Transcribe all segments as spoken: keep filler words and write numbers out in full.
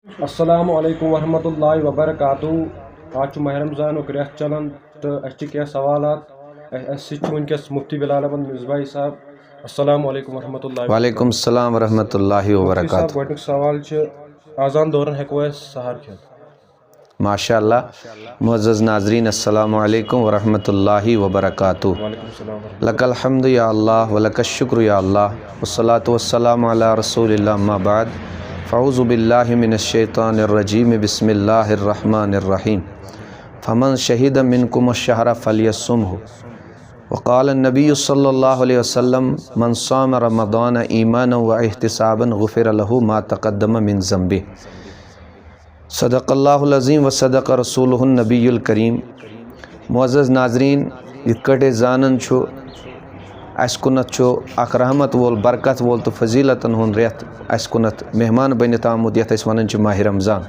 السلام علیکم ورحمۃ اللہ وبرکاتہ۔ آز چھُ ماہ رمضانُک رٮ۪تھ چلان تہٕ اَسہِ چھِ کینٛہہ سوالات۔ اَ-، اَسہِ سۭتۍ چھُ وٕنکیٚس مفتی بلال احمد مصباحی صاحب۔ السلام علیکم ورحمۃ اللہ۔ وعلیکم السلام ورحمۃ اللہ مفتی صاحب، وبرکاتہ۔ گۄڈٕنیُک سوال چھُ، اذان دوران ہٮ۪کوا أسۍ سحر کھٮ۪تھ؟ ماشاء اللہ۔ معزز ناظرین، السلام علیکم ورحمۃ اللہ وبرکاتہ۔ وعلیکم السلام ورحمۃ لک الحمد یا اللہ ولک الشکر یا اللہ، والصلاة والسلام علی رسول اللہ، اما بعد، فاعوذ باللہ من الشیطان الرجیم، بسم اللہ الرحمن الرحیم۔ فمن شہد منکم الشہر فلیصمہ۔ وقال النبی صلی اللہ علیہ وسلم، من صام رمضان ایمانا و احتسابا غفر له ما تقدم من ذنبه۔ صدق اللہ العظیم و صدق رسولہ النبی الکریم۔ معزز ناظرین، یِتھ کٲٹھۍ أسۍ زانان چھُ، اَسہِ کُنَتھ چھُ اَکھ رحمت وول، برکت وول تہٕ فضیلتَن ہُنٛد رٮ۪تھ اَسہِ کُنَتھ مہمان بٔنِتھ آمُت، یَتھ أسۍ وَنان چھِ ماہِ رمضان۔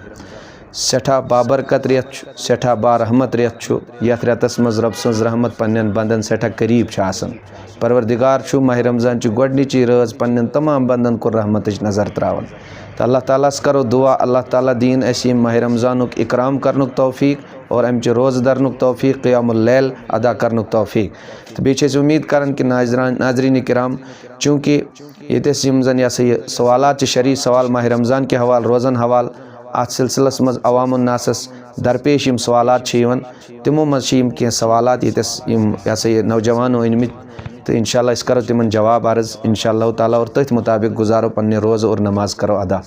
سٮ۪ٹھاہ بابرکت رٮ۪تھ چھُ، سٮ۪ٹھاہ بارحمت رٮ۪تھ چھُ۔ یَتھ رٮ۪تَس منٛز رۄب سٕنٛز رحمت پنٛنٮ۪ن بندَن سٮ۪ٹھاہ قریٖب چھِ آسان۔ پروردگار چھُ ماہِ رمضان چہِ گۄڈٕنِچی رٲژ پنٛنٮ۪ن تمام بندَن کُن رحمتٕچ نظر ترٛاوان۔ تہٕ اللہ تعالیٰ ہَس کرو دعا، اللہ تعالیٰ دِیِن اَسہِ یِم ماہِ رمضانُک اِکرام کرنُک توفیٖق اور اَمہِ چہِ روزٕ درنُک توفیٖق، قیام اللیل ادا کرنُک توفیٖق۔ تہٕ بیٚیہِ چھِ أسۍ اُمید کران کہِ ناظران-، ناظریٖنہِ کرام، چوٗنٛکہِ ییٚتہِ أسۍ یِم زَن، یہِ ہسا یہِ، سوالات چھِ شرعی سوال ماہِ رمضان کہِ حوالہٕ، روزَن حوالہٕ، اَتھ سلسلس منٛز عوام الناسَس درپیش یِم سوالات چھِ یِوان، تِمو منٛز چھِ یِم کینٛہہ سوالات ییٚتٮ۪س یِم، یہِ ہسا یہِ، نوجوانو أنۍ مٕتۍ۔ تہٕ انشاءاللہ أسۍ کرو تِمن جواب عرض انشاءاللہ تعالیٰ، اور تٔتھۍ مُطابق گُزارو پننہِ روزٕ اور نماز کرو ادا۔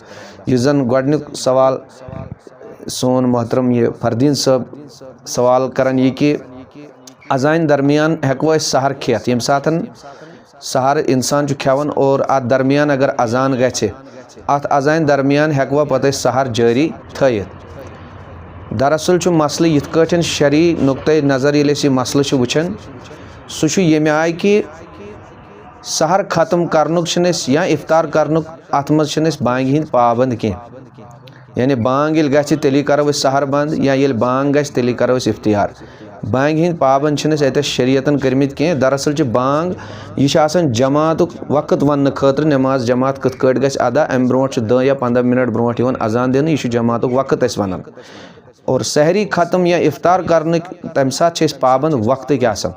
یُس زن گۄڈنیُک سوال سون محترم یہِ فردیٖن صٲب سوال کران یہِ کہِ اذانہِ درمیان ہٮ۪کوا أسۍ سحر کھٮ۪تھ؟ ییٚمہِ ساتن سحر انسان چھُ کھٮ۪وان اور اتھ درمیان اگر اذان گژھِ، اتھ اذانہِ درمیان ہٮ۪کوا پتہٕ أسۍ سحر جٲری تھٲیِتھ؟ دراصل چھُ مسلہٕ یِتھ کٲٹھۍ شرعی نقطۂ نظر ییٚلہِ أسۍ یہِ مسلہٕ چھِ وٕچھان، سُہ چھُ ییٚمہِ آیہِ کہِ سحر ختم کرنُک چھِنہٕ أسۍ یا افطار کرنُک، اتھ منٛز چھِنہٕ أسۍ بانگہِ ہٕنٛدۍ پابند کینٛہہ۔ یعنی بانگ ییٚلہِ گژھِ تیٚلی کرو أسۍ سحر بند، یا ییٚلہِ بانگ گژھِ تیٚلی کرو أسۍ افطار۔ بانگہِ ہٕنٛدۍ پابند چھِنہٕ أسۍ اتٮ۪س شریعتن کٔرمٕتۍ کینٛہہ۔ دراصل چھِ بانگ، یہِ چھِ آسان جماعتُک وقت وننہٕ خٲطرٕ، نماز جماعت کِتھ کٲٹھۍ گژھِ ادا۔ امہِ برونٛٹھ چھُ دہ یا پنٛداہ منٹ برونٛٹھ یِوان اذان دِنہٕ، یہِ چھُ جماعتُک وقت أسۍ ونان۔ اور سحری ختم یا افطار کرنٕکۍ تمہِ ساتہٕ چھِ أسۍ پابند وقتٕکۍ آسان۔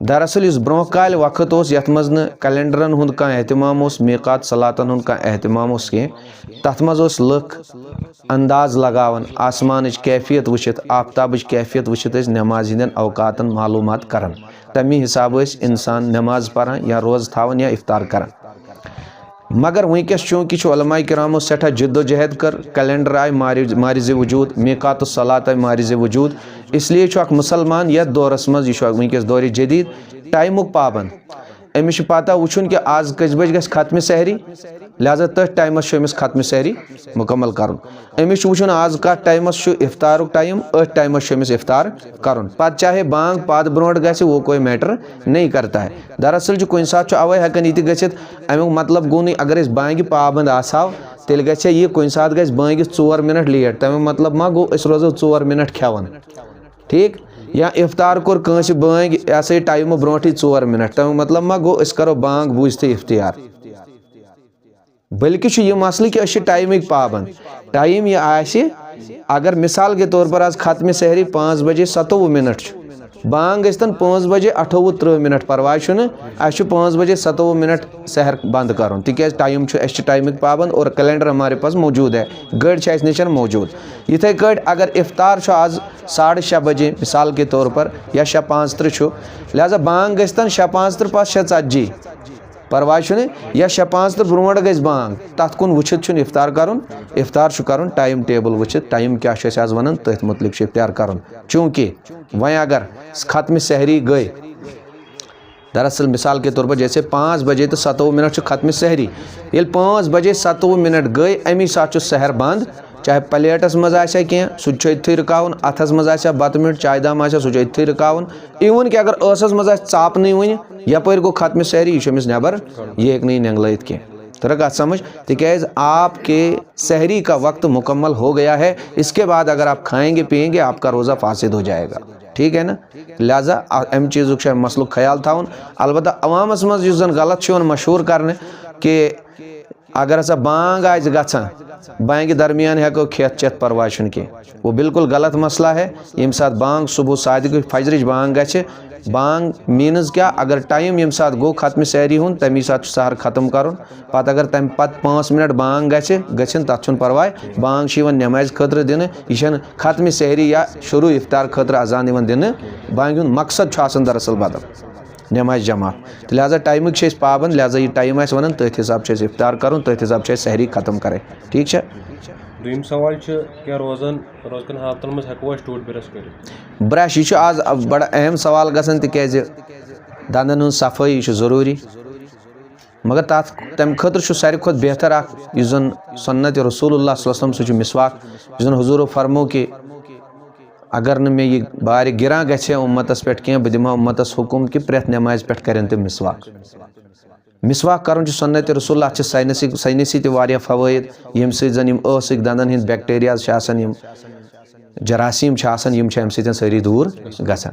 دراصل یُس برونٛہہ کالہِ وقت اوس، یتھ منٛز نہٕ کیلنڈرن ہُنٛد کانٛہہ اہتمام اوس، میقات صلاتن ہُنٛد کانٛہہ اہتمام اوس کینٛہہ، تتھ منٛز اوس لُکھ انداز لگاوان، آسمانٕچ کیفیت وٕچھِتھ، آفتابٕچ کیفیت وٕچھِتھ ٲسۍ نمازِ ہٕنٛدٮ۪ن اوقاتن معلوٗمات کران۔ تمی حسابہٕ ٲسۍ انسان نماز پران یا روزٕ تھاوان یا افطار کران۔ مگر وٕنکیٚس چوٗنٛکہِ چھُ علماء کرامو سٮ۪ٹھاہ جدوجہد کٔر، کیلنڈر آیہِ مارِ-، مارِ زِ وجود، میقات الصلات آیہِ مارِ زِ وجود، اس لیے چھُ اکھ مسلمان یتھ دورس منٛز، یہِ چھُ وٕنکیٚس دورِ جدید، ٹایمُک پابند۔ أمِس چھِ پتہ وٕچھُن کہِ آز کٔژِ بجہِ گژھِ ختمِ سحری، لہذا تٔتھۍ ٹایمس چھُ أمِس ختمِ سحری مکمل کرُن۔ أمِس چھُ وٕچھُن آز کتھ ٹایمس چھُ افطارُک ٹایم، أتھۍ ٹایمس چھُ أمِس افطار کرُن۔ پتہٕ چاہے بانگ پتھ برونٛٹھ گژھِ، وہ کوئی میٹر نہیں کرتا ہے۔ دراصل چھُ کُنہِ ساتہٕ چھُ اوے ہٮ۪کان یہِ تہِ گٔژھِتھ، امیُک مطلب گوٚو نہٕ اگر أسۍ بانگہِ پابند آسہو، تیٚلہِ گژھِ ہا یہِ کُنہِ ساتہٕ گژھِ بانگہِ ژور منٹ لیٹ، تمیُک مطلب ما گوٚو أسۍ روزو ژور منٹ کھٮ۪وان؟ ٹھیٖک؟ یا افطار کوٚر کٲنٛسہِ بٲنگۍ، یہِ ہسا یہِ ٹایمہٕ برونٛٹھٕے ژور منٹ، تمیُک مطلب ما گوٚو أسۍ کرو بانگ بوٗزتھٕے افطار؟ بلکہِ چھُ یہِ مسلہٕ کہِ أسۍ چھِ ٹایمٕکۍ پابند۔ ٹایم یہِ آسہِ، اگر مثال کے طور پر آز ختمِ سحری پانٛژھ بجے ستووُہ منٹ چھُ، بانگ ٲسۍتن پانٛژھ بجے اٹھووُہ ترٕٛہ منٹ، پرواے چھُنہٕ، اَسہِ چھُ پانٛژھ بجے ستووُہ منٹ سحر بند کرُن، تِکیازِ ٹایم چھُ، أسۍ چھِ ٹایمٕکۍ پابند اور کیلنڈر ہمارے پاس موجود ہے، گٔڑۍ چھِ اَسہِ نِش موجود۔ یِتھے کٲٹھۍ اگر افطار چھُ آز ساڑٕ شےٚ بجے مثال کے طور پر یا شےٚ پانٛژھ ترٕٛہ چھُ، لہذا بانگ ٲسۍتن شےٚ پانٛژھ ترٕٛہ پتہٕ شےٚ ژتجی، پرواے چھُنہٕ، یا شےٚ پانٛژھ تہٕ برونٛٹھ گژھِ بانگ، تتھ کُن وٕچھِتھ چھُنہٕ افطار کرُن۔ افطار چھُ کرُن ٹایم ٹیبل وٕچھِتھ، ٹایم کیٛاہ چھُ اَسہِ آز ونان، تٔتھۍ مُتعلق چھُ افطار کرُن۔ چوٗنٛکہِ وۄنۍ اگر ختمِ سحری گٔے، دراصل مثال کے طور پر جیسے پانٛژھ بجے تہٕ ستووُہ منٹ چھُ ختمِ سحری، ییٚلہِ پانٛژھ بجے ستووُہ منٹ گٔے، امی ساتہٕ چھُ سحر بنٛد۔ چاہے پلیٹس منٛز آسہِ ہا کینٛہہ، سُہ تہِ چھُ أتھٕے رُکاوُن، اتھس منٛز آسہِ ہا بتہٕ میوٚنٛڈ، چایہِ دام آسہِ ہا، سُہ چھُ أتھٕے رُکاوُن۔ Even کہِ اگر ٲسس منٛز آسہِ ژاپنٕے وُنہِ، یپٲرۍ گوٚو ختمِ سحری، یہِ چھُ أمِس نٮ۪بر، یہِ ہیٚکہِ نہٕ یہِ نٮ۪نٛگلٲیِتھ کینٛہہ۔ ترٛکھ کتھ سمجھ؟ تِکیٛازِ آپ کے سحری کا وقت مکمل ہو گیا ہے، اس کے بعد اگر آپ کھائیں گے پیئیں گے، آپ کا روزہ فاسد ہو جائے گا۔ ٹھیٖک ہے نا؟ لہذا آ-، امہِ چیٖزُک چھُ امہِ مسلُک خیال تھاوُن۔ البتہ عوامس منٛز یُس زن غلط چھُ یِوان مشہوٗر کرنہٕ کہِ اگر ہسا بانگ آسہِ گژھان، بانگہِ درمیان ہٮ۪کو کھٮ۪تھ چٮ۪تھ، پرواے چھُنہٕ کینٛہہ۔ وہ بالکل غلط مسئلہ ہے۔ ییٚمہِ ساتہٕ بانگ صبح صادقٕچ فجرٕچ بانگ گژھِ، بانگ means کیٛاہ؟ اگر ٹایم ییٚمہِ ساتہٕ گوٚو ختمِ سحری ہُنٛد، تَمی ساتہٕ چھُ سحر ختم کرُن۔ پتہٕ اگر تَمہِ پتہٕ پانٛژھ منٹ بانگ گژھِ، گٔژھِنۍ، تَتھ چھُنہٕ پرواے۔ بانگ چھِ یِوان نٮ۪مازِ خٲطرٕ دِنہٕ، یہِ چھَنہٕ ختمِ سحری یا شروع افطار خٲطرٕ اذان یِوان دِنہٕ۔ بانگہِ ہُنٛد مقصد چھُ آسان دراصل بدل، نٮ۪مازِ جماعت۔ تہٕ لہذا ٹایمٕکۍ چھِ أسۍ پابند، لہذا یہِ ٹایم آسہِ ونان، تٔتھۍ حساب چھِ أسۍ افطار کرُن، تٔتھۍ حساب چھِ أسۍ سحری ختم کرٕنۍ۔ ٹھیٖک چھا؟ دوٚیِم سوال چھُ، کیٛاہ روزن، روزٕ کٮ۪ن حالتن منٛز ہٮ۪کو أسۍ ٹوٗتھ برش کٔرِتھ؟ برش، یہِ چھُ آز بڑٕ اہم سوال گژھان، تِکیازِ دندن ہٕنٛز صفٲیی چھِ ضروٗری۔ مگر تتھ، تمہِ خٲطرٕ چھُ ساروی کھۄتہٕ بہتر اکھ، یُس زن سنت رسول اللہ صلی اللہ علیہ وسلم، سُہ چھُ مسواک، یُس زن حضوٗرو فرموو کہِ اگر نہٕ مےٚ یہِ بارِ گِران گژھِ ہا اُمتس پٮ۪ٹھ کینٛہہ، بہٕ دِمہٕ ہا اُمتس حُکُم کہِ پرٛٮ۪تھ نٮ۪مازِ پٮ۪ٹھ کرن تِم مسواک۔ مسواک کرُن چھُ سنت رسول، اتھ چھِ ساینسی، ساینسی تہِ واریاہ فوٲیِد، ییٚمہِ سۭتۍ زن یِم ٲسٕکۍ دندن ہٕنٛدۍ bacterias چھِ آسان، یِم جراثیم چھِ آسان، یِم چھِ امہِ سۭتۍ سٲری دوٗر گژھان۔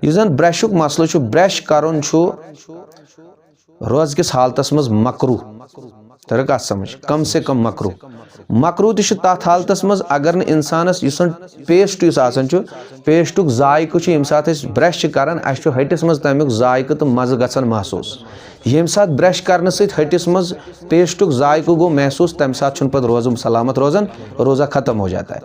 یُس زن برشُک مسلہٕ چھُ، برش کرُن چھُ روزٕ کِس حالتس منٛز مکروہ۔ ترٕ کتھ سمجھ؟ کم سے کم مکروہ۔ مکروہ تہِ چھُ تتھ حالتس منٛز اگر نہٕ انسانس، یُس زن paste یُس آسان چھُ، pasteُک ذائقہٕ چھُ، ییٚمہِ ساتہٕ أسۍ برش چھِ کران، اسہِ چھُ ۂٹِس منٛز تمیُک ذائقہٕ تہٕ مزٕ گژھان محسوس۔ ییٚمہِ ساتہٕ برش کرنہٕ سۭتۍ ۂٹِس منٛز pasteُک ذائقہٕ گوٚو محسوس، تمہِ ساتہٕ چھُنہٕ پتہٕ روزٕ سلامت روزان، روزہ ختم ہو جاتا ہے۔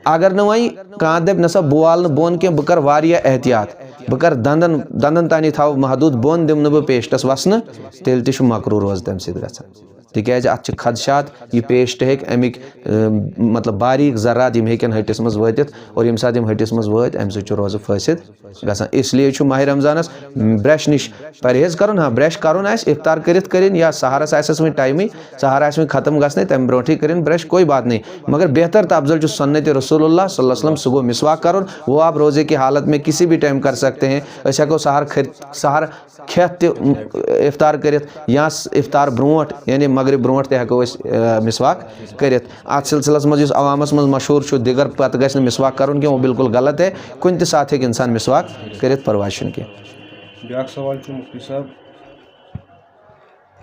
اگر نہٕ وۄنۍ کانٛہہ دپہِ، نسا بہٕ والہٕ نہٕ بۄن کینٛہہ، بہٕ کرٕ واریاہ احتیاط، بہٕ کرٕ دندن، دندن تانی تھاوٕ محدوٗد، بۄن دِمہٕ نہٕ بہٕ pasteس وسنہٕ، تیٚلہِ تہِ چھُ مکروہ روزٕ تمہِ سۭتۍ گژھان۔ تِکیازِ اتھ چھِ خدشات، یہِ paste ہیٚکہِ امِکۍ، اۭں، مطلب باریٖک ذرات یِم ہیٚکن ۂٹِس منٛز وٲتِتھ، اور ییٚمہِ ساتہٕ یِم ۂٹِس منٛز وٲتۍ، امہِ سۭتۍ چھُ روزٕ فٲسد گژھان۔ اس لیے چھُ ماہِ رمضانس برش نِش پرہیز کرُن۔ ہاں، برش کرُن آسہِ، افطار کٔرِتھ کٔرِنۍ، یا سحرس آسٮ۪س وۄنۍ ٹایمٕے، سحر آسہِ وۄنۍ ختم گژھنَے، تَمہِ برونٛٹھٕے کٔرِنۍ برش، کوئی بات نہیں۔ مگر بہتر تہٕ افضل چھُ سنت رسول اللہ صلی اللہ علیہ وسلم، سُہ گوٚو مسواک کرُن۔ وہ آپ روزے کی حالت میں کسی بھی ٹائم کر سکتے ہیں۔ أسۍ ہٮ۪کو سحر کھٔرِتھ، سحر کھٮ۪تھ تہِ افطار کٔرِتھ، یا س-، افطار برونٛٹھ، یعنی مغرب برونٛٹھ تہِ ہٮ۪کو أسۍ، آ، مسواک کٔرِتھ۔ اتھ سلسلس منٛز یُس عوامس منٛز مشہوٗر چھُ، دِگر پتہٕ گژھِ نہٕ مسواک کرُن کینٛہہ، وہ بالکل غلط ہے۔ کُنہِ تہِ ساتہٕ ہیٚکہِ انسان مسواک کٔرِتھ، پرواے چھُنہٕ کینٛہہ۔ بیٛاکھ سوال چھُ مفتی صٲب،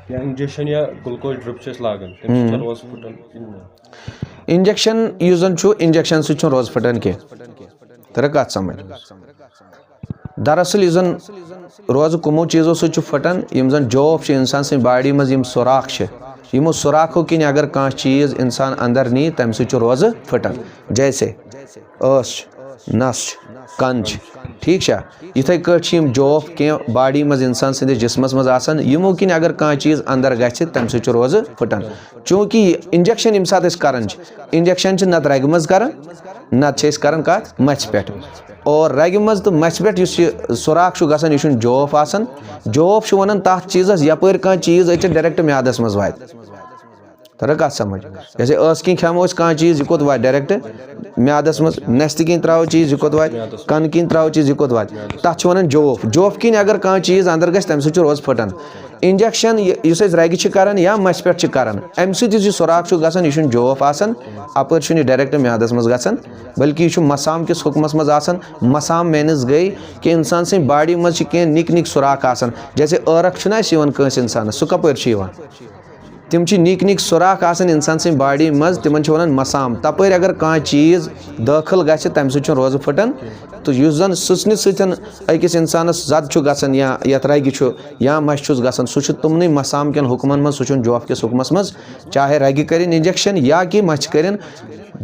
یا انجیکشن یا گلوکوز ڈرپ چھِ أسۍ لاگان، تَمہِ سۭتۍ چھا روزٕ پھُٹان کِنہٕ نہ؟ انجیکشن یُس زن چھُ، انجیکشن سۭتۍ چھُنہٕ روزٕ پھٹان کینٛہہ۔ ترٕ کتھ سمجھ؟ دراصل یُس زن روزٕ کُمو چیٖزو سۭتۍ چھُ پھٹان، یِم زن جوف چھِ انسان سٕنٛدِ باڈی منٛز، یِم سوراخ چھِ، یِمو سوراخو کِنۍ اگر کانٛہہ چیٖز انسان اندر نی، تمہِ سۭتۍ چھُ روزٕ پھٹان۔ جیسے ٲس چھِ، نس چھِ، کن چھِ، ٹھیٖک چھا؟ یِتھے کٲٹھۍ چھِ یِم جوف کینٛہہ باڈی منٛز انسان سٕنٛدِس جسمس منٛز آسان، یِمو کِنۍ اگر کانٛہہ چیٖز اندر گژھِ، تمہِ سۭتۍ چھُ روزٕ پھٹان۔ چوٗنٛکہِ یہِ انجیکشن ییٚمہِ ساتہٕ أسۍ کران چھِ، انجیکشن چھِ نتہٕ رگہِ منٛز کران، نتہٕ چھِ أسۍ کران کتھ؟ مژھِ پٮ۪ٹھ۔ اور رگہِ منٛز تہٕ مژھِ پٮ۪ٹھ یُس یہِ سوراخ چھُ گژھان، یہِ چھُنہٕ جوف آسان۔ جوف چھُ ونان تتھ چیٖزس، یپٲرۍ کانٛہہ چیٖز أژِتھ ڈایریکٹ میادس منٛز واتہِ۔ ترٕ کتھ سمجھ؟ جیسے ٲس کِنۍ کھٮ۪مو أسۍ کانٛہہ چیٖز، یہِ کوٚت واتہِ؟ ڈایریکٹ میادس منٛز۔ نستہِ کِنۍ ترٛاوو چیٖز، یہِ کوٚت واتہِ؟ کنہٕ کِنۍ ترٛاوو چیٖز، یہِ کوٚت واتہِ؟ تتھ چھِ ونان جوف۔ جوف کِنۍ اگر کانٛہہ چیٖز اندر گژھِ، تمہِ سۭتۍ چھُ روزٕ پھٹان۔ انجیکشن یہِ، یُس أسۍ رگہِ چھِ کران یا مژھِ پٮ۪ٹھ چھِ کران، امہِ سۭتۍ یُس یہِ سوراخ چھُ گژھان، یہِ چھُنہٕ جوف آسان، اپٲرۍ چھُنہٕ یہِ ڈایریکٹ میادس منٛز گژھان، بلکہِ یہِ چھُ مسام کِس حکمس منٛز آسان۔ مسام مینز گٔے کہِ انسان سٕنٛدِ باڈی منٛز چھِ کینٛہہ نِکۍ نِکۍ سوراخ آسان، جیسے عٲرق چھُنہ اسہِ یِوان کٲنٛسہِ انسانس، سُہ کپٲرۍ چھُ یِوان؟ تِم چھِ نِکۍ نِکۍ سوراخ آسان انسان سٕنٛدِ باڈی منٛز، تِمن چھِ ونان مسام۔ تپٲرۍ اگر کانٛہہ چیٖز دٲخل گژھِ، تمہِ سۭتۍ چھُنہٕ روزٕ پھٹان۔ تہٕ یُس زن سٕژنہِ سۭتۍ أکِس انسانس زد چھُ گژھان یا یتھ رگہِ چھُ یا مژھِ چھُس گژھان، سُہ چھُ تِمنٕے مسام کٮ۪ن حکمن منٛز، سُہ چھُنہٕ جوف کِس حکمس منٛز، چاہے رگہِ کرن انجیکشن یا کہ مژھِ کرن،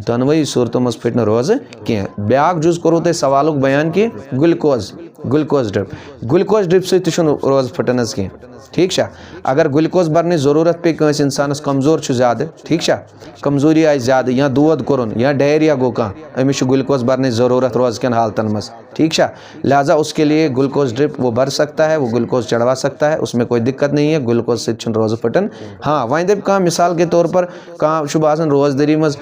دۄنوَے صوٗرتو منٛز پھٕٹہِ نہٕ روزٕ کینٛہہ۔ بیٛاکھ جُز کوٚروٕ تۄہہِ سوالُک بیان کہِ glucose, glucose drip, glucose drip سۭتۍ تہِ چھُنہٕ روزٕ پھٕٹان حظ کینٛہہ۔ ٹھیٖک چھا؟ اگر گلوکوز برنٕچ ضروٗرت پیٚیہِ کٲنٛسہِ انسانس، کمزور چھُ زیادٕ، ٹھیٖک چھا؟ کمزوری آیہِ زیادٕ یا دود کوٚرُن یا ڈائریا گوٚو کانٛہہ، أمِس چھُ گلوکوز برنٕچ ضروٗرت روزٕ کٮ۪ن حالتن منٛز، ٹھیٖک چھا؟ لہذا اس کے لیے گلوکوز ڈرپ وہ بھر سکتا ہے، وہ گلوکوز چڑھوا سکتا ہے، اس میں کوئی دقت نہیں ہے، گلوکوز سۭتۍ چھُنہٕ روزٕ پھٕٹان۔ ہاں، وۄنۍ دَپہِ کانٛہہ، مثال کے طور پر کانٛہہ چھُ باسان روزدٔری منٛز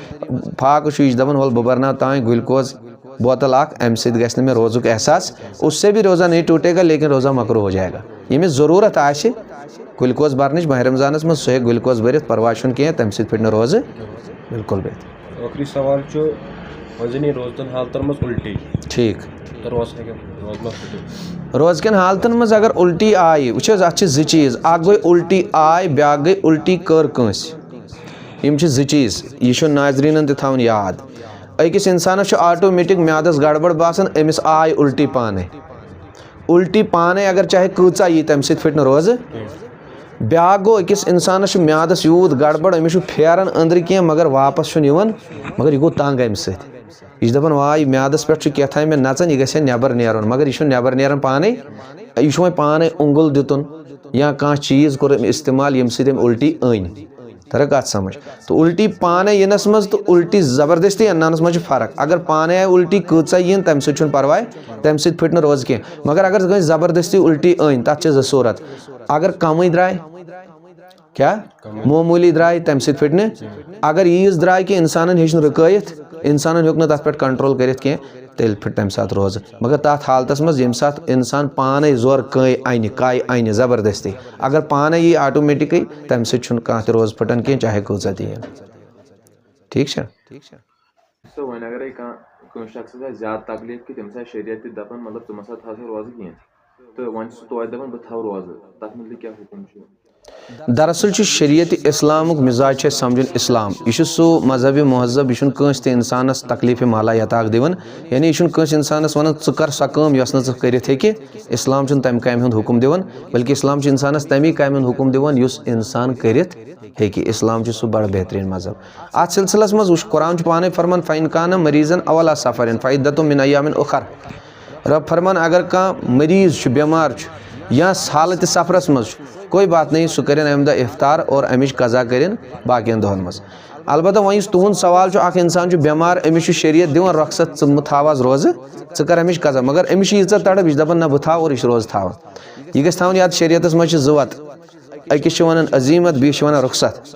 فاقہٕ چھُ، یہِ چھُ دَپان، "وَلہٕ بہٕ بَرناو تام گلوکوز بوتل اکھ، اَمہِ سۭتۍ گژھِ نہٕ مےٚ روزُک احساس، اس سے بھی روزہ نہیں ٹوٹے گا، لیکن روزہ مکروہ ہو جائے گا۔" ییٚمِس ضروٗرت آسہِ گلوکوز بَرنٕچ ماہِ رمضانَس منٛز، سُہ ہیٚکہِ گلوکوز بٔرِتھ، پرواے چھُنہٕ کینٛہہ، تَمہِ سۭتۍ پھٕٹہِ نہٕ روزٕ بِلکُل بِہِتھ۔ ٲخری سوال چھُ، وۄنۍ زَن یہِ روزٕ دِن حالتَن منٛز اُلٹی، ٹھیٖک۔ تہٕ روزٕ ہیٚکہِ، روزٕ ما پھٕٹہِ؟ روزٕ کٮ۪ن حالتَن منٛز اگر اُلٹی آیہِ، وٕچھ حظ، اَتھ چھِ زٕ چیٖز، اَکھ گٔے اُلٹی آے، بیٛاکھ گٔے اُلٹی کٔر کٲنٛسہِ۔ یِم چھِ زٕ چیٖز، یہِ چھُ ناظریٖنَن تہِ تھاوُن یاد۔ أکِس اِنسانَس چھُ آٹومیٹِک میادَس گڑبڑ باسان، أمِس آے اُلٹی پانَے۔ اُلٹی پانَے اگر چاہے کۭژاہ یی، تَمہِ سۭتۍ پھٕٹہِ نہٕ روزٕ۔ بیٛاکھ گوٚو، أکِس اِنسانَس چھُ میادَس یوٗت گڑبڑ، أمِس چھُ پھیران أنٛدرٕ کینٛہہ مگر واپَس چھُنہٕ یِوان، مگر یہِ گوٚو تنٛگ اَمہِ سۭتۍ۔ یہِ چھُ دَپان، واے، میادَس پٮ۪ٹھ چھُ کیٛاہ تام مےٚ نَژان، یہِ گژھِ ہا نٮ۪بَر نیرُن، مگر یہِ چھُنہٕ نٮ۪بَر نیران پانَے۔ یہِ چھُ وۄنۍ پانَے اُنٛگُل دیُتُن یا کانٛہہ چیٖز کوٚر أمۍ اِستعمال، ییٚمہِ سۭتۍ أمۍ اُلٹی أنۍ۔ تَران کَتھ سَمٕجھ؟ تہٕ اُلٹی پانَے یِنَس منٛز تہٕ اُلٹی زبردستی اَنناونَس منٛز چھِ فرق۔ اگر پانَے آیہِ اُلٹی کۭژاہ یِن، تَمہِ سۭتۍ چھُنہٕ پَرواے، تَمہِ سۭتۍ پھٕٹہِ نہٕ روزٕ کینٛہہ۔ مگر اگر کٲنٛسہِ زبردستی اُلٹی أنۍ، تَتھ چھِ زٕ صوٗرت۔ اگر کَمٕے درٛاے، کیٛاہ؟ معموٗلی درٛاے، تَمہِ سۭتۍ پھٕٹہِ نہٕ۔ اگر ییٖژ درٛاے کہِ اِنسانَن ہیٚچھ نہٕ رُکٲیِتھ، اِنسانَن ہیوٚک نہٕ تَتھ پٮ۪ٹھ control کٔرِتھ کینٛہہ، تیٚلہِ پھٕٹہِ تَمہِ ساتہٕ روزٕ۔ مگر تَتھ حالتَس منٛز، ییٚمہِ ساتہٕ اِنسان پانَے زورٕ کٔے اَنہِ، کَے اَنہِ زبردستی، اگر پانَے یی آٹومیٹِکٕے، تَمہِ سۭتۍ چھُنہٕ کانٛہہ تہِ روزٕ پھٕٹان کینٛہہ، چاہے کۭژاہ تہِ یِن۔ ٹھیٖک چھا؟ سو وۄنۍ اگرے کانٛہہ، کٲنٛسہِ شخصس آسہِ زیادٕ تکلیٖف کہِ تٔمِس آسہِ شریعت تہِ دپان، مطلب، ژٕ مہ سا تھاو سا روزٕ کینٛہہ، تہٕ وۄنۍ چھُ سُہ توتہِ دپان، بہٕ تھاوٕ روزٕ، تتھ مُتعلق کیٛاہ حُکم چھُ؟ دراصل چھُ شریعت اسلامُک مزاج چھُ اَسہِ سمجھُن اسلام۔ یہِ چھُ سُہ مذہب محذب، یہِ چھُنہٕ کٲنٛسہِ تہِ انسانس تکلیف مہلہ یتاق دِوان۔ یعنی یہِ چھُنہٕ کٲنٛسہِ انسانس ونان، ژٕ کر سۄ کٲم یۄس نہٕ ژٕ کٔرِتھ ہیٚکہِ۔ اسلام چھُنہٕ تمہِ کامہِ ہُنٛد حُکم دِوان، بلکہِ اسلام چھُ انسانس تمی کامہِ ہُنٛد حُکم دِوان یُس انسان کٔرِتھ ہیٚکہِ۔ اسلام چھُ سُہ بڑٕ بہترین مذہب۔ اتھ سلسلس منٛز وٕچھ، قرآن چھُ پانے فرمان، فَإِنْ كَانَ مَرِيضًا أَوْ عَلَىٰ سَفَرٍ فَعِدَّةٌ مِنْ أَيَّامٍ أُخَرَ۔ رب فرمان، اگر کانٛہہ مریض چھُ، بیمار چھُ، یا حالت سفرس منٛز چھُ، کوئی بات نہیں، سُہ کٔرِن امہِ دۄہ افطار اور امِچ قضا کٔرِن باقین دۄہن منٛز۔ البتہ وۄنۍ یُس تُہُنٛد سوال چھُ، اکھ انسان چھُ بیمار، أمِس چھُ شریعت دِوان رۄخصت، ژٕ مہٕ تھاو آز روزٕ، ژٕ کر امِچ قضا، مگر أمِس چھِ ییٖژاہ تڑپ، یہِ چھُ دپان، نہ، بہٕ تھاوٕ اور یہِ چھُ روزٕ تھاوان۔ یہِ گژھِ تھاوُن یاد، شریعتس منٛز چھِ زٕ وتہٕ، أکِس چھِ ونان عزیمت، بیٚیِس چھِ ونان رۄخصت۔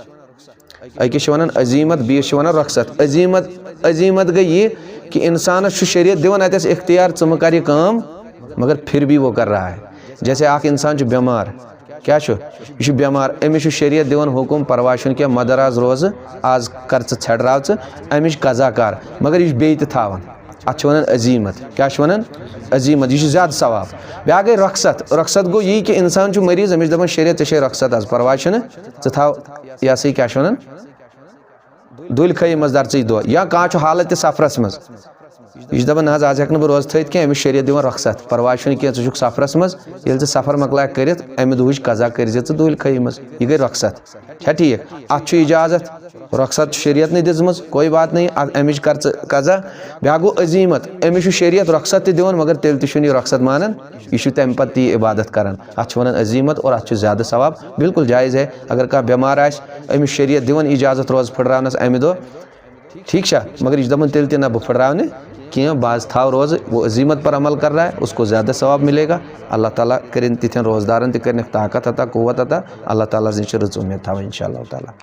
أکِس چھِ ونان عزیمت، بیٚیِس چھِ ونان رۄخصت۔ عزیمت، عزیمت گٔے یہِ کہِ انسانس چھُ شریعت دِوان اتٮ۪س اختیار، ژٕ مہٕ کر یہِ کٲم، مگر پھر بھی وہ کر رہا ہے۔ جیسے اکھ انسان چھُ بیمار، کیٛاہ چھُ؟ یہِ چھُ بیمار، أمِس چھُ شریعت دِوان حُکم، پرواے چھُنہٕ کینٛہہ، مدر آز روزٕ، آز کر ژٕ، ژھٮ۪ٹراو ژٕ امِچ قضا کر، مگر یہِ چھُ بیٚیہِ تہِ تھاوان۔ اتھ چھِ ونان عزیمت۔ کیٛاہ چھِ ونان؟ عزیمت۔ یہِ چھُ زیادٕ ثواب۔ بیٛاکھ گٔے رۄخصت۔ رۄخصت گوٚو یی کہِ انسان چھُ مریض، أمِس چھِ دپان شریعت، ژےٚ چھے رۄخصت آز، پرواے چھُنہٕ، ژٕ تھاو، یہِ ہسا یہِ کیٛاہ چھِ ونان؟ دُلۍ خٲیی منٛز درژٕے دۄہ، یا کانٛہہ چھُ حالت تہِ سفرس منٛز، یہِ چھُ دپان، نہ حظ، آز ہٮ۪کہٕ نہٕ بہٕ روزٕ تھٲوِتھ کینٛہہ، أمِس شریعت دِوان رۄخصت، پرواے چھُنہٕ کینٛہہ، ژٕ چھُکھ سفرس منٛز، ییٚلہِ ژٕ سفر مۄکلایکھ کٔرِتھ، امہِ دُہٕچ قضا کٔرۍ زِ ژٕ دُلۍ خٲیی منٛز۔ یہِ گٔے رۄخصت۔ چھا ٹھیٖک؟ اتھ چھُ اجازت، رۄخصت چھُ شریعت نٕے دِژمٕژ، کوئی بات نہیں، اتھ، امِچ کر ژٕ قضا۔ بیٛاکھ گوٚو عزیمت، أمِس چھُ شریعت رۄخصت تہِ دِوان، مگر تیٚلہِ تہِ چھُنہٕ یہِ رۄخصت مانان، یہِ چھُ تمہِ پتہٕ تہِ یہِ عبادت کران۔ اتھ چھِ ونان عزیمت اور اتھ چھُ زیادٕ ثواب۔ بالکل جایز ہے، اگر کانٛہہ بٮ۪مار آسہِ، أمِس شریعت دِوان اجازت روزٕ پھٕٹراونس امہِ دۄہ، ٹھیٖک چھا؟ مگر یہِ چھُ دپان تیٚلہِ تہِ نہ، بہٕ پھٕٹراو نہٕ کینٛہہ، بہٕ حظ تھاو روزٕ، وہ عزیمت پر عمل کر رہا ہے، اس کو زیادہ ثواب ملے گا۔ اللہ تعالیٰ کٔرِن تِتھٮ۪ن روزدارن تہِ کٔرِنکھ طاقت عطا، قوت عطا۔ اللہ تعالیٰ سٕنٛز چھِ رٕژ اُمید تھاوٕنۍ، انشاء اللہ تعالیٰ۔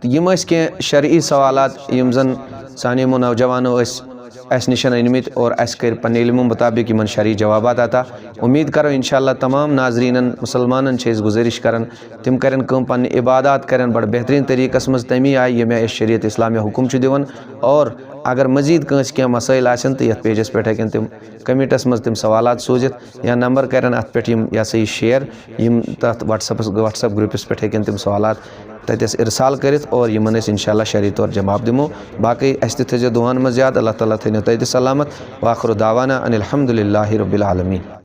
تہٕ یِم ٲسۍ کینٛہہ شرعی سوالات، یِم زن سانیو یِمو نوجوانو ٲسۍ اَسہِ نِش أنۍ مٕتۍ اور اَسہِ کٔرۍ پننہِ علمہٕ مُطابق یِمن شرعی جوابات عطا۔ اُمید کرو انشاءاللہ تمام ناظریٖنن، مُسلمانن چھِ أسۍ گُزٲرِش کران، تِم کرن کٲم، پننہِ عبادات کرن بڑٕ بہتریٖن طریٖقس منٛز، تمی آیہِ ییٚمہِ آیہِ اَسہِ شریعت اسلامیہ حُکم چھُ دِوان۔ اور اگر مزید کٲنٛسہِ کینٛہہ مسٲیل آسن تہٕ یتھ پیجس پٮ۪ٹھ ہٮ۪کن تِم کمنٹس منٛز تِم سوالات سوٗزِتھ یا نمبر کرن اتھ پٮ۪ٹھ یِم، یہِ ہسا یہِ share، یِم تتھ WhatsApp-س، WhatsApp group-س پٮ۪ٹھ ہٮ۪کن تِم سوالات تتٮ۪س ارسال کٔرِتھ اور یِمن أسۍ انشاءاللہ شرعی طور جواب دِمو۔ باقٕے اَسہِ تہِ تھٲیزیو دُعاہن منٛز یاد، اللہ تعالیٰ تھٲینو تۄہہِ تہِ سلامت۔ وآخر دعوانا ان الحمد للہ رب العالمین۔